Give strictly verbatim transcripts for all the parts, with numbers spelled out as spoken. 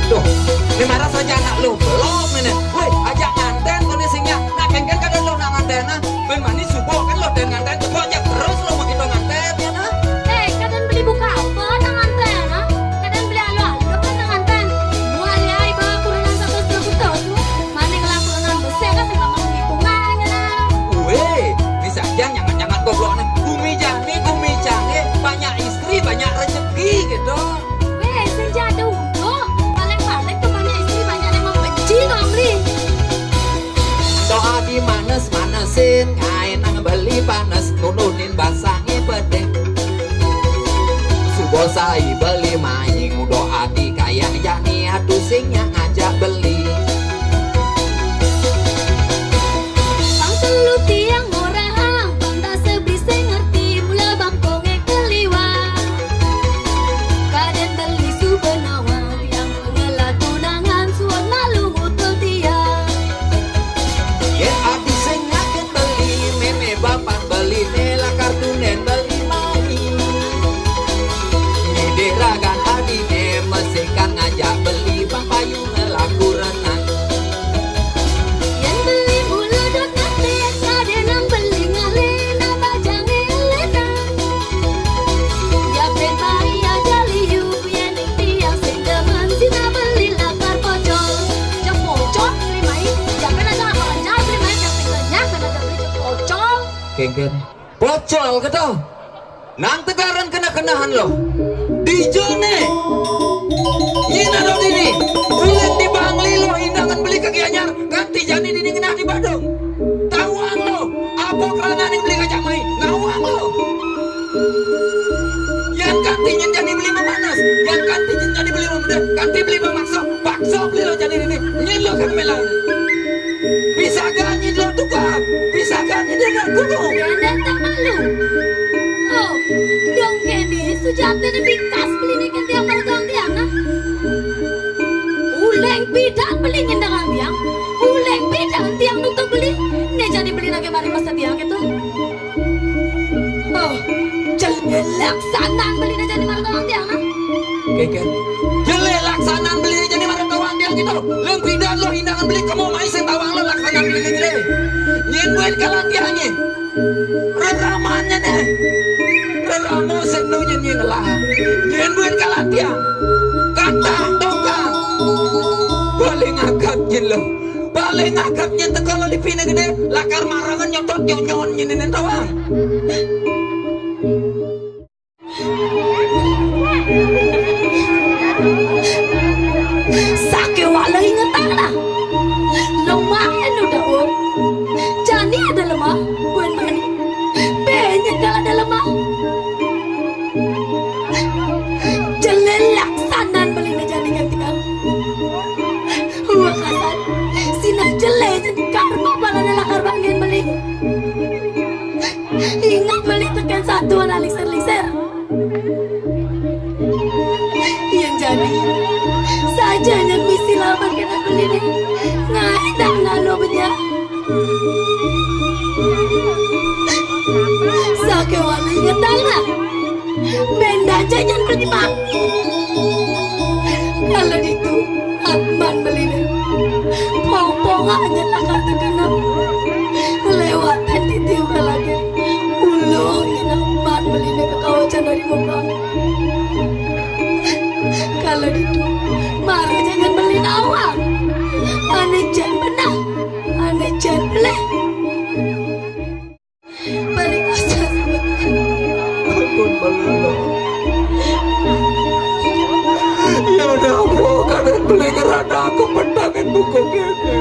Duh, né marasa aja anak lo belum ini. Wéh, ajak nganten koné sing nyak. Nak kéngkén kadén lo nak nganten, nah. Ben mani subuh kan lo den nganten, teko jak terus lo begitu nganten ya, nah. Eh, kadén beli buka apa nak nganten, nah? Kadén beli alu-alu apa nak nganten? Mulai ai ba kurenan satu sebetul lo. Mani kelakuan besar kan sing bakal hitungan ya, nah. Wéh, bisa aja nyangat-nyangat goblok, nah. Gumi jani, gumi jani, banyak istri, banyak rezeki gitu. Wéh, sing jadu uduh, paling-paling tuh banyak istri, banyak yang membenci kok beli. Doa di manes-manesin, ngaé nang beli panes, nununin basangé pedih. Subuh sai beli maing, doa di kayang jani, aduh sing nyak ngajak beli. Pang telu tiang ngorahang, pang tak sebisé ngerti, mula bangkongé keliwat. Kadén beli suba nawang, tiang ngelah tunangan, suwun malu ngutul tiang. Yén adi sing nyaken beli, mémé bapan beliné lakar tundén beli mai. Ngidih ragan adiné, mesikan ngajak beli, pang payu ngelah kurenan. Yén beli mula dot nganten, kadénang beli ngalih, nambah jangé lénan. Japin mai aja liu, yén tiang sing demen, sinah beli lakar pocol. Cek pocol, beli mai. Japin aja apa aja, beli mai, cek sing renyah, ben aja beli cek pocol. Kéngkén. Pocol kéto. Nang tegaran keneh-kenehan lo. Dijoné. Nyén ado dini. Uling di Bangli lo indangan beli ka Gianyar. Kanti jani dini ngenah di Badung. Tawang lo. Apa krana ning beli ngajak mai? Nawang lo. Yén kanti nyén jani beli memanas. Yén kanti nyén jani beli memedé. Kanti beli memaksa. Paksa beli lo jani dini. Nyén lo kan mélané. Pisaga nyidlo tukang, pisaga nyidlo gunung. Déndén tak malu. Oh, dong kéné sujatiné bikas beliné kén tiang maratuang tiang, nah. Uling pidan beli ngindangang tiang, uling pidan tiang nutup beli, né jani beli naké mari masa tiang kéto. Oh, jelé laksanan beliné jani maratuang tiang, nah. Kéngkén. Jelé laksanan beliné jani maratuang tiang kéto. Leng pidan lo indangan beli kemo mai sing tawang lo laksanan beliné jelé. Nyén buin kalantiangé. Reramanné né. Reramo sing nu nyén nyén lah. Nyén buin kalantiang. Kata tongkang. Paling agat nyén lo. Paling agat nyén teka lo lipiné gedé, lakar marangan nyotot nyonyon nyén né tawang. Sakéwala ingetang nah. Lemah anu daun. Jani ada lemah, buin mani. Benyek kal ada lemah. Jelé laksanan beliné jani ganti kal. Wakasan, sinah jelé jani karma balané lakar banggén beli. Inget beli tekén satuan alingsir-lingsir. Yén jani, saja nyén misi laban kéné beliné. Ngaé dah ngalo benyah. Sakéwala ingetang nah. Bén dah ja nyén beli mati. Kala ditu, atman beliné. Pong-pong aja lakar tekenep. Léwatin titiup ka langit. Ulung nyén atman beliné kakawajan dari muka. Kala ditu, mara ja nyén beli nawang. Ané jén beneh, ané jén beléh. Balik asal. Ampun, Bang Lilo. Ya udah, apa kadén beli ngerana aku petangin buku kéné.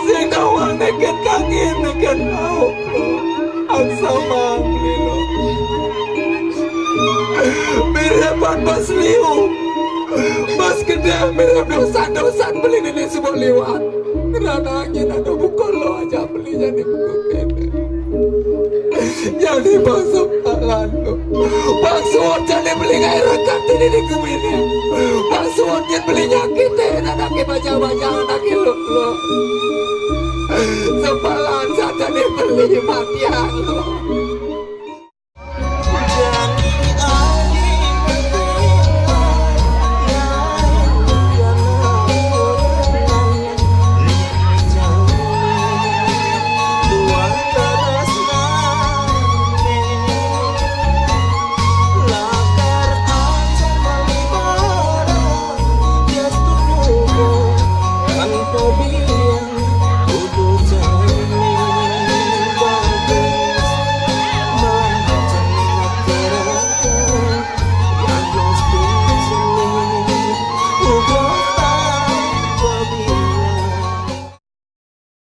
Sing nawang nékén kangin, nékén tau. Aksa, Bang Lilo. Mirip ban bas liu. Bas gedé mirip dosan-dosan beli néné suba liwat. Ngerana nyén ada buka lo aja beli jani buka kéné. Jani bangsa tangan lo. Bangsa jani beli ngaé rekat dini di gumi ini. Bangsa nyén beli nyakitin anaké baja-baja anaké lo, lo. Sempalan saja beli matian lo.